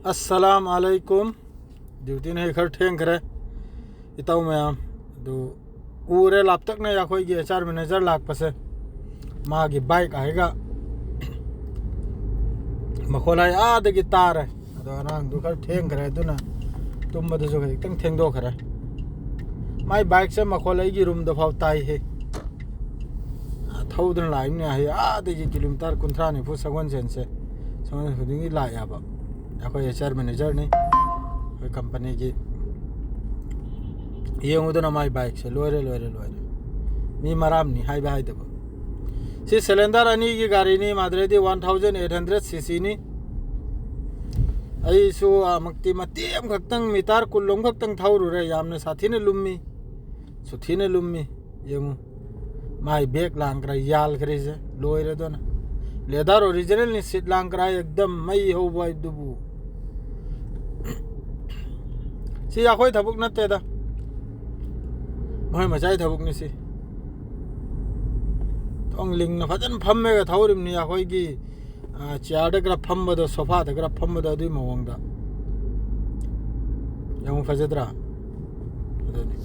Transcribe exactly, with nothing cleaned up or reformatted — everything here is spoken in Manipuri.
ꯑꯁꯂꯥꯝ ꯑꯂꯩꯀꯨꯝ꯫ ꯗ꯭ꯌꯨꯇꯤꯅ ꯍꯦꯛ ꯈꯔ ꯊꯦꯡꯈ꯭ꯔꯦ, ꯏꯇꯥꯎ ꯃꯌꯥꯝ꯫ ꯑꯗꯨ ꯎꯔꯦ ꯂꯥꯞꯇꯛꯅ ꯑꯩꯈꯣꯏꯒꯤ ꯑꯦꯆ ꯑꯥꯔ ꯃꯦꯅꯦꯖꯔ ꯂꯥꯛꯄꯁꯦ꯫ ꯃꯥꯒꯤ ꯕꯥꯏꯛ ꯍꯥꯏꯒ ꯃꯈꯣꯜ ꯍꯥꯏ ꯑꯥꯗꯒꯤ ꯇꯥꯔꯦ꯫ ꯑꯗꯣ ꯑꯉꯥꯡꯗꯨ ꯈꯔ ꯊꯦꯡꯈ꯭ꯔꯦ, ꯑꯗꯨꯅ ꯇꯨꯝꯕꯗꯨꯁꯨ ꯈꯖꯤꯛꯇꯪ ꯊꯦꯡꯗꯣꯛꯈ꯭ꯔꯦ꯫ ꯃꯥꯏ ꯕꯥꯏꯛꯁꯦ ꯃꯈꯣꯜ ꯑꯩꯒꯤ ꯔꯨꯝꯗ ꯐꯥꯎ ꯇꯥꯏꯍꯦ꯫ ꯊꯧꯗꯅ ꯂꯥꯛꯏꯕꯅꯦ ꯍꯥꯏ, ꯑꯥꯗꯒꯤ ꯀꯤꯂꯣꯃꯤꯇꯔ ꯀꯨꯟꯊ꯭ꯔꯥ ꯅꯤꯐꯨ ꯁꯒꯣꯜꯁꯦꯟꯁꯦ, ꯁꯒꯣꯜꯁꯦꯟ ꯈꯨꯗꯤꯡꯒꯤ ꯂꯥꯛꯑꯦꯕ ꯑꯩꯈꯣꯏ ꯑꯦꯆ ꯑꯥꯔ ꯃꯦꯅꯦꯖꯔꯅꯤ, ꯑꯩꯈꯣꯏ ꯀꯝꯄꯅꯤꯒꯤ꯫ ꯌꯦꯡꯉꯨꯗꯅ ꯃꯥꯏ ꯕꯥꯏꯛꯁꯦ, ꯂꯣꯏꯔꯦ, ꯂꯣꯏꯔꯦ, ꯂꯣꯏꯔꯦ꯫ ꯃꯤ ꯃꯔꯥꯝꯅꯤ ꯍꯥꯏꯕ ꯍꯥꯏꯗꯕ꯫ ꯁꯤ ꯁꯤꯂꯤꯟꯗꯔ ꯑꯅꯤꯒꯤ ꯒꯥꯔꯤꯅꯤ, ꯃꯥꯗ꯭ꯔꯦꯗꯤ ꯋꯥꯟ ꯊꯥꯎꯖꯟ ꯑꯩꯠ ꯍꯟꯗ꯭ꯔꯦꯠ ꯁꯤ ꯁꯤꯅꯤ꯫ ꯑꯩꯁꯨ ꯑꯃꯨꯛꯇꯤ ꯃꯇꯦꯛ ꯑꯃꯈꯛꯇꯪ, ꯃꯤꯇꯔ ꯀꯨꯟ ꯑꯃꯈꯛꯇꯪ ꯊꯧꯔꯨꯔꯦ, ꯌꯥꯝꯅ ꯁꯥꯊꯤꯅ ꯂꯨꯝꯃꯤ, ꯁꯥꯊꯤꯅ ꯂꯨꯝꯃꯤ꯫ ꯌꯦꯡꯉꯨ, ꯃꯥꯏ ꯕꯦꯛ ꯂꯥꯡꯈ꯭ꯔꯥ, ꯌꯥꯜꯈ꯭ꯔꯤꯁꯦ, ꯂꯣꯏꯔꯦ ꯑꯗꯨꯅ꯫ ꯂꯦꯗꯔ ꯑꯣꯔꯤꯖꯤꯅꯦꯜꯅꯤ, ꯁꯤꯠ ꯂꯥꯡꯈ꯭ꯔꯥ, ꯑꯦꯛꯗꯝ ꯃꯩ ꯍꯧꯕ ꯍꯥꯏꯗꯨꯕꯨ꯫ ꯁꯤ ꯑꯩꯈꯣꯏ ꯊꯕꯛ ꯅꯠꯇꯦꯗ, ꯃꯣꯏ ꯃꯆꯥꯏ ꯊꯕꯛꯅꯤ ꯁꯤ꯫ ꯊꯣꯡ ꯂꯤꯡꯅ ꯐꯖꯅ ꯐꯝꯃꯦꯒ ꯊꯧꯔꯤꯕꯅꯤ, ꯑꯩꯈꯣꯏꯒꯤ ꯆꯤꯌꯥꯔꯗ ꯈꯔ ꯐꯝꯕꯗꯣ, ꯁꯣꯐꯥꯗ ꯈꯔ ꯐꯝꯕꯗꯣ, ꯑꯗꯨꯒꯤ ꯃꯑꯣꯡꯗ꯫ ꯌꯦꯡꯉꯨ, ꯐꯖꯗ꯭ꯔꯥ? ꯑꯗꯨꯅꯤ꯫